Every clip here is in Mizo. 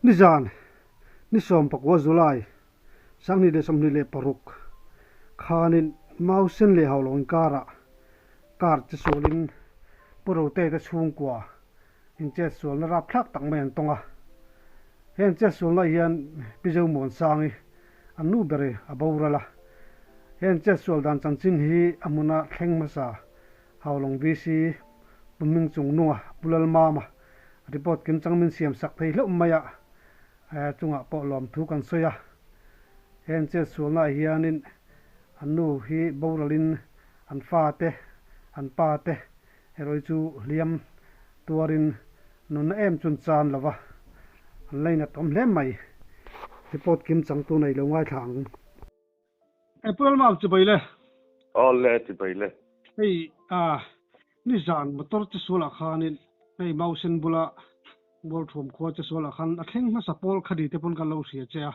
Nizan ni 19 July 2026 khanin Mausen leh Haulawng inkarah car che sualin Pu Rote te chhungkua inchetsualna rapthlak tak mai an tawng a. Heng chetsualna hian Pi Zomuansangi an nu ber i a boral a. Heng chetsual dan chanchin hi a hmuna thleng hmasa Haulawng VC Pu Hmingchungnunga Pu Lalmama report kimchang min siam sak thei hlauh mai a, chungah pawh lawmthu kan sawi a. Heng chetsualnaah hianin an nu hi boralin an fate, an pate erawh hi chu hliam tuarin nunna em chun chan lo va, an lainat awm hle mai. Report kimchang tu nei lo ngaithla ang. Pu Lalmam chibai le. Aw le chibai le. Hei a nizan motor che sualah khanin hei Mausen bula Mualthuam khua che sualah khan a thleng hmasa pawl khadi te pawn kan lo hria che a.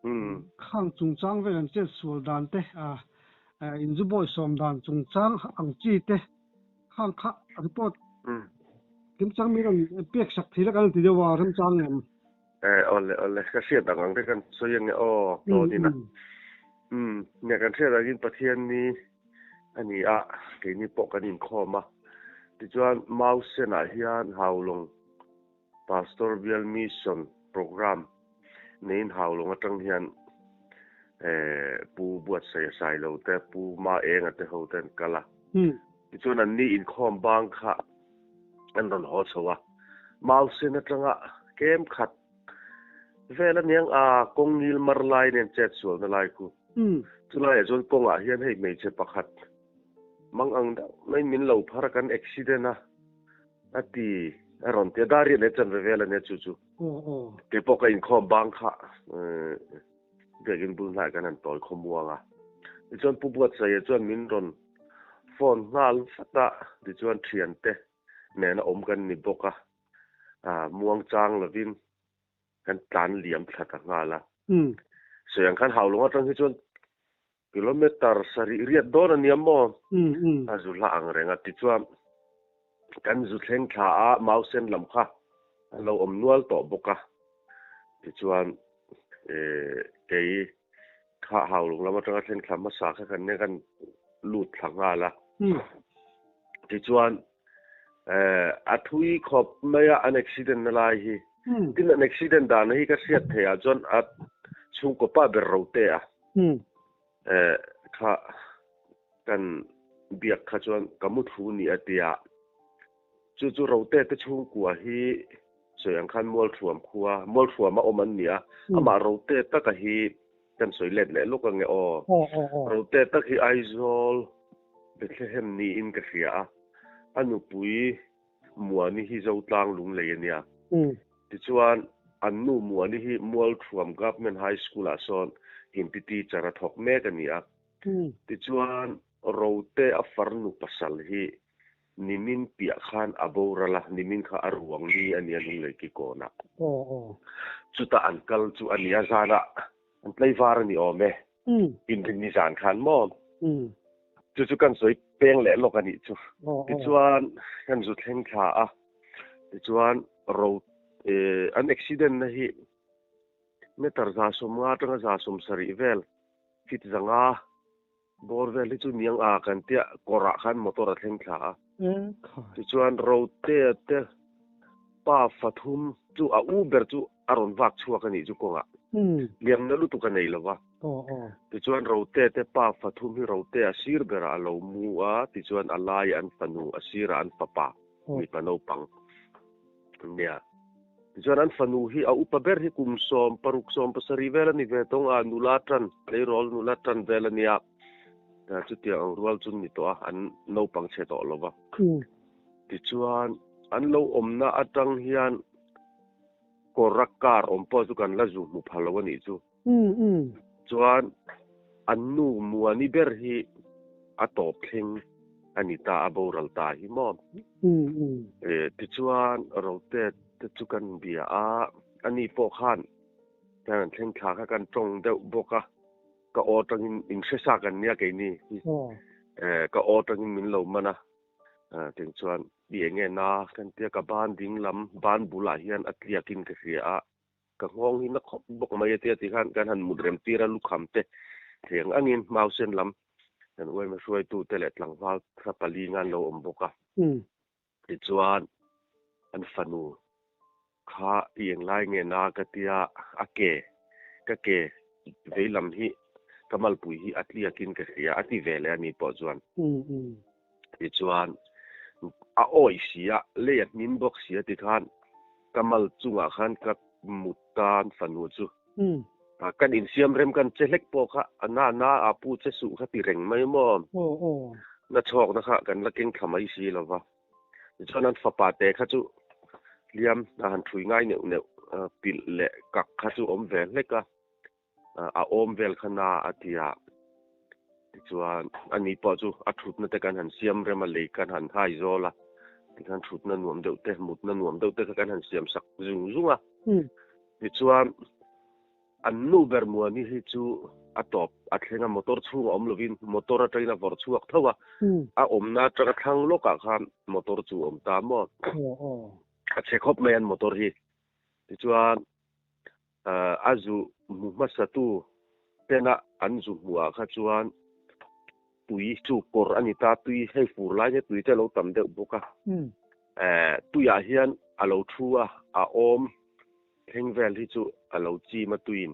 Khang chungchang vel an chet sual dan te a inzu bawi sawm dan chungchang ang chi te khang kha report kimchang min rawn pek sak thei la kan han ti deuh a remchang em? Eh, awle, awle, ka hriat ang ang te kan sawi ange aw, tawnin a. Umm, nia kan hriat angin Pathian ni a ni a, keini pawh kan inkhawm a. Tichuan, Mausen-ah hian Haulawng Pastor Bial Mission Programme neiin Haulawng atang hian eh, Pu Buatsaia Sailo te, Pu Maenga te ho te an kal a. Tichuan, anni inkhawm bang kha an rawn haw chho a, Mausen atanga kem khat vel aniang a kawng ngil mar lai nen chet sualna lai khu. Chulaiah chuan kawngah hian hei hmeichhe pakhat mang ang deuh mai min lo phar a kan accident a a ti a rawn ti a, dar riat leh chanve vel ania chu chu. Keipawh ka inkhawm bang kha biakin bul hnaiah kan han tawi khawmuang a, tichuan Pu Buatsaia chuan min rawn Phone nghal vat a, tichuan thiante nena awm kan ni bawk a, muangchang lovin kan tlan liam thla ta nghal a. Sawi ang khan Haulawng atang hi chuan kilometer sarih riat dawn a nia maw? A zu hla ang reng a, tichuan kan zu thleng thla a, Mausen lam kha a lo awm nual tawh bawk a, tichuan kei Kha Haulung lam atanga thleng thla hmasa kha kan nia kan lut thla nghal a. Tichuan a thui khawp mai a an accident na lai hi. Tin an accident dan hi ka hriat theih ah chuan a chhungkaw pa ber ro te a. Kha kan biak kha chuan ka mu thu ni a tia. Chu chu Rote te chhungkua hi sawi ang khan Mualthuam khua, Mualthuam a awm an ni a, amah Rote taka hi kan sawi let leh lawk ange aw. Rote tak hi Aizawl Bethlehem niin ka hria a, a nupui Muani hi Zotlang Lunglei a nia. Tichuan an nu Muani hi Mualthuam Government High School ah sawn Hindi teacher a thawk mek a ni a. Tichuan Rote a farnu pasal hi Nimin piah khan a boral a, nimin kha a ruang ni a nia Lunglei Kikawnah. Chutah an kal chu a nia zanah an tlaivar a ni awm e. Inrinni zan khan maw? Chu chu kan sawi peng leh lawk a nih chu. Tichuan kan zu thleng thla a, tichuan ro an accident na hi meter 150 atanga 170 vel feet 500 Bawr vel hi chu niang a kan tia kawrah khan motor a thleng thla a. Tichuan Rotea te pa fathum chu a u ber chu a rawn vak chhuak a nih chu kawngah. Liamna lutuk a nei lo va. Tichuan Rotea te pa fathum hi Rotea sir berah a lo mu a, tichuan a lai an fanu, a sirah an fapa mipa naupang. Nia. Tichuan an fanu hi a upa ber hi kum 16, 17 vel a ni ve tawng a, nula tan, tleirawl nula tan vel a nia. Chutiang ang rual chu ni tawh a, an naupang chhe tawh lo va. Tichuan an lo awmna atang hian kawra car awm pawh chu kan la zu hmu pha lo a nih chu. Chuan an nu Muani ber hi a tawp thleng a ni ta, a boral ta hi maw? Tichuan Rote te chu kan bia a, ani pawh khan kan an thleng thla kha kan tawng deuh bawk a, ka aw atangin in hre sa kan nia keini hi, ka aw atangin min lo man a, tiang chuan i eng nge na kan tia ka ban ding lam ban bulah hian a tliakin ka hria a. Ka nghawng hi na khawp bawk mai a tia tikhan kan han mut rem tir a lukham te thleng angin Mausen lam kan uaima hruaitute leh tlangval thla pali nga an lo awm bawk a. Tichuan an fanu kha i englai nge na ka tia a ke ka ke veilam hi ka malpui hi a tliakin ka hria a ti ve leh a ni pawh chuan. Tichuan a awih si a, lei a hnim bawk si a tikhan ka mal chungah khan ka mut tan fanu chu kan insiam rem kan che hlek pawh kha a na na a pu che suh kha ti reng mai maw? Na chhawkna kha kan la keng thla mai si lo va. Tichuan an fapa te kha chu hliam a han ṭhui ngai neuh neuh pilh leh kak kha chu awm ve hlek a. a awm vel kha na a ti a, tichuan ani pawh chu a thutna te kan han siam rem a, lei kan han hai zawl a, tikhan thutna nuam deuh te, mutna nuam deuh te kha kan han siam sak zung zung a, tichuan an nu ber Muani hi chu a tawp a thleng a, motor chhung a awm lovin motor atangin a vawrh chhuak tho a, a awmna atanga thlang lawkah khan motor chu a awm ta maw? A chhe khawp mai an motor hi, tichuan A zu hmu hmasatu tena an zu hmuhah kha chuan tui chu kawr a ni ta, tui hei fur lai nia tui te a lo tam deuh bawk a. Tuiah hian a lo thu a, a awm thleng vel hi chu a lo chim a tuiin.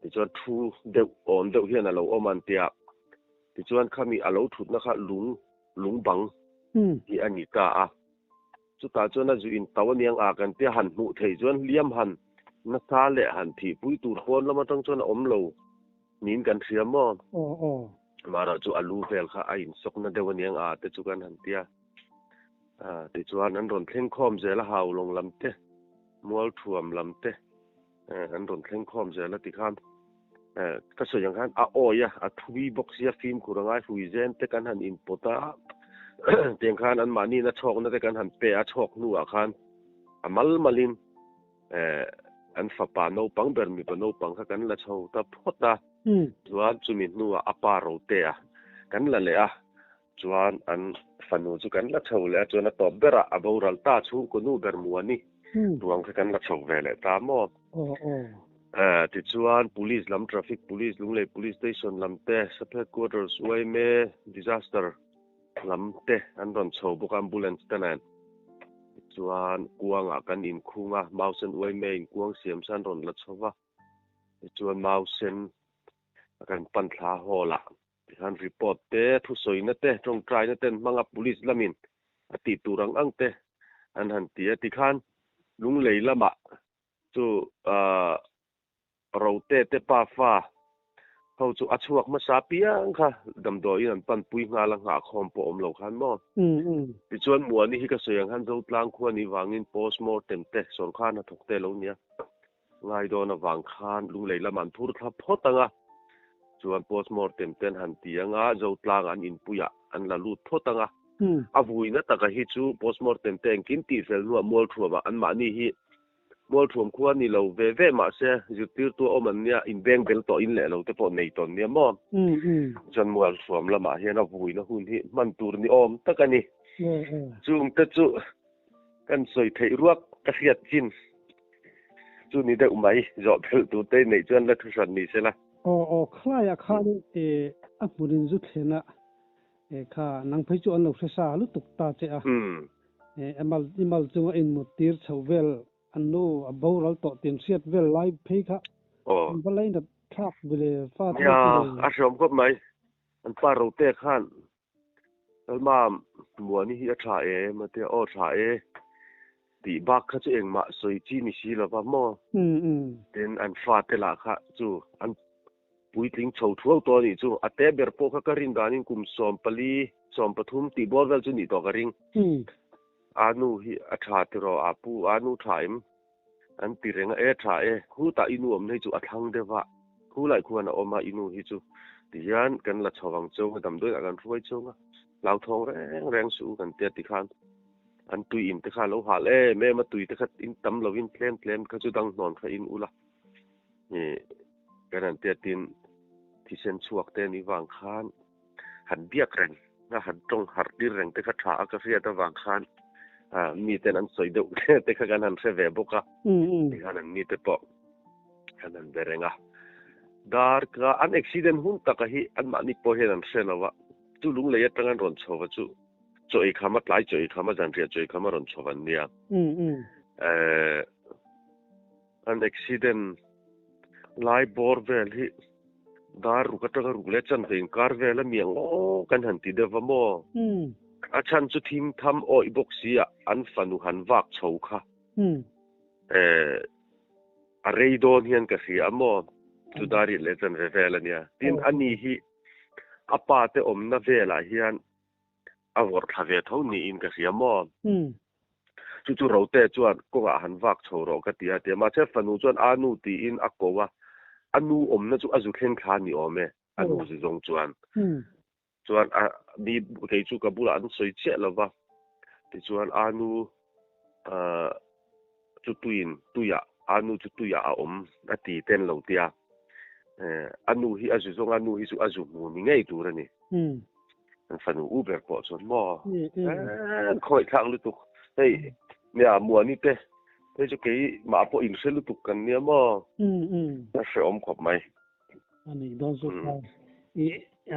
Tichuan thu deuh awn deuh hian a lo awm a an tia. Tichuan khami a lo thutna kha lung lung bang hi a ni ta a. Chutah chuan a zu in to aniang a kan tia han hmuh theih chuan hliam han nasa leh han thihpui tur pawn lam atang chuan a awm lo niin kan hria maw? Amaherawh chu a lu vel kha a insawkna deuh aniang a te chu kan han tia. Tichuan an rawn thleng khawm zel a Haulawng lam te, Mualthuam lam te an rawn thleng khawm zel a tikhan ka sawi ang khan a awi a, a thui bawk sia fimkhur a ngai hrui zen te kan han inpawt a, tiang khan anmahniin a chhawkna te kan han pe a, chhawk hnuah khan a mal malin an fapa naupang ber mipa naupang kha kan la chho ta phawt a, chuan chumi hnuah a pa Rotea kan la leh a, chuan an fanu chu kan la chho leh a, chuan a tawp berah a boral ta chhungkaw nu ber Muani ruang kha kan la chho ve leh ta maw? Tichuan Police lam Traffic Police Lunglei Police Station lam te Sub Headquarters yma Disaster lam te an rawn chho bawk a Ambulance te nen. Tichuan kuangah kan inkhung a, Mausen yma in kuang siam sa an rawn la chho va. Tichuan Mausen kan pan thla hall ah Tikhan report te, thusawina te, tawngtaina ten hmanga police lamin a tih tur ang ang te an han ti a. Tikhan Lunglei lamah chu Rote te pafa ho chu a chhuak hmasa piang kha damdawiin an panpui nghal a, nghahkhawm pawh awm lo khan maw. Tichuan Muani hi ka sawi ang khan Zotlang khua ni vangin postmortem te sawrkar hnathawk te lo nia. Ngai dawn avang khan Lunglei lamah an phur thla phawt ang a, chuan postmortem te an han ti ang a, Zotlang an inpuiah an la lut phawt ang a. A vuina taka hi chu postmortem te engkim tih fel hnuah Mualthuamah anmahni hi Mualthuam khua ni lo ve ve mahse zirtirtu a awm an nia, inbeng bel tawh in leh lo te pawh nei tawn nia maw? Chuan Mualthuam lamah hian a vuina hun hi hman tur ni awm tak a ni. Chungte chu Kan sawi theih ruak ka hriat chin chu ni deuh mai, zawh phelh tur te neih chuan la thu hran ni se la. Aw aw khlaiah khan e a hmun in zu thlen a e kha nang phei chu an lo hre sa lutuk ta che a e a mal i mal chunga in mut tir chhoh vel an nu a boral tawh tin hriat vel lai phei kha an va lainat thlak vile fa te Nia a hreawm khawp mai an pa Rote khan Lalmam, Muani hi a tha em? a ti a, Aw tha e tih bak kha chu engmah sawi chi ni si lova maw? Tin, an fate lah kha chu an puitling chho thuau tawh a nih chu. A te ber pawh kha ka rin danin kum 14, 13 tih bawr vel chu nih tawh ka ring. A nu hi a tha tiraw? A pu, a nu tha em? An ti reng a, E tha e, khutah i nu awm hi chu a thlang deuh a, khu lai khuan a awm a i nu hi chu tihian kan la chho ang cheu a, damdawiin ah kan hruai cheu a, hlauthawng reng reng suh u kan tia tikhan an tui in te kha a lo hal em em a, tui te kha in tam lovin tlem tlem kha chu dang hnawn kha in ul a, ih kan han tia tin thisen chhuak te ni vang khan han biak reng a han tawng harh tir reng te kha tha a ka hriat avang khan mi ten an sawi deuh te kha kan han hre ve bawk a, tikhan an mi te pawh. Kan han be reng a. Dar ka an accident hun taka hi anmahni pawh hian an hre lo a, chu lunglei atang an rawn chho va chu chaw ei kham a tlai chaw ei kham a zanriah chaw ei kham a rawn chho an nia. Eh an accident lai bawr vel hi dar ruk atanga ruk leh chanve inkar vel a mi ang aw kan han ti deuh va maw? A chhan chu thim tham awih bawk si a an fanu han vak chho kha. Eh A rei dawn hian ka hria a maw? Chu Darian leh chanve vel a nia. Tin, a ni hi a pa te awmna velah hian a vawrh thla ve tho niin ka hria maw? Chu chu Rote chuan kawngah han vak chho rawh ka ti a tia. Mahse fanu chuan a nu tiin a ko a, a nu awmna chu a zu thleng thla ni awm e, a nu zu zawng chuan. Chuan a mi kei chu ka bulah an sawi chiah lo va, tichuan a nu ah chu tuiin tuiah a nu chu tuiah a awm a ti ten lo tia eh a nu hi a zu zawng a nu hi chu a zu hmu ni ngei tur a ni. An fanu u ber pawh chuan maw eh an khawih thlak lutuk hei nia Muani te hei chu keimah pawh inhre lutuk kan nia maw a hrehawm khawp mai. A nih dawn chu kha i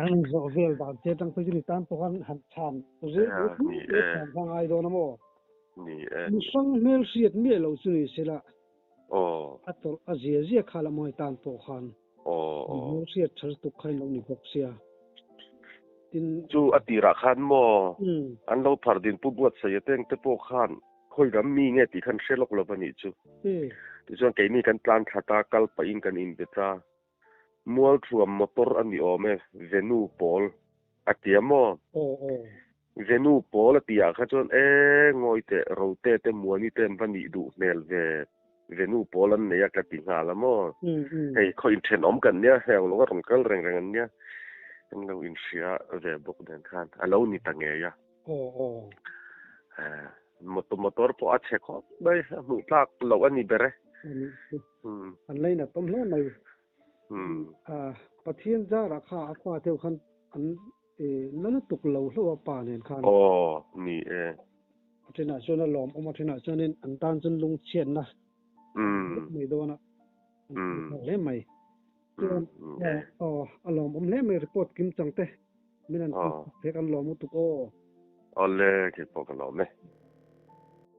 an zawh vel dan che atang phei chu ni tan pawh khan han chhan zel chhan kha ngai dawn a maw? Ni e. Mihrang hmel hriat miah lo chu ni sela a tawrh a zia zia kha la mawi tan pawh khan hmel hriat tha lutuk kha in lo ni bawk sia. Tin. Chu a tirah khan maw an lo phar din pu Buatsaia te engte pawh khan Khawi ram mi nge tih khan hre lawk lo va nih chu. Tichuan keini kan tlan thlat a, kal pahin kan inbet a, Mualthuam motor a ni awm e, Venu pawl a ti a maw? Venu pawl a tih ah kha chuan e ngawi teh, Rote te Muani te an va nih duh hmel ve, Venu pawl an nei a ka ti nghal a maw? Hei khaw inthenawm kan nia, heng lo a rawn kal reng reng an nia, an lo inhria ve bawk nen khan a lo ni ta ngei a. Motor motor pawh a chhe khawp mai, a hmuh tlak loh a ni ber e. An lainat awm hle mai. Pathian zarah kha a pa deuh khan an la lutuk lo hlauh a pa nen khan. Aw ni e. A thenah chuan a lawmawm a thenah chuanin an tan chuan lungchhiatna mai dawn a. An hle mai. Chuan aw a lawmawm hle mai report kim chang te. Min an phek an lawm lutuk aw. Awle, keipawh ka lawm e.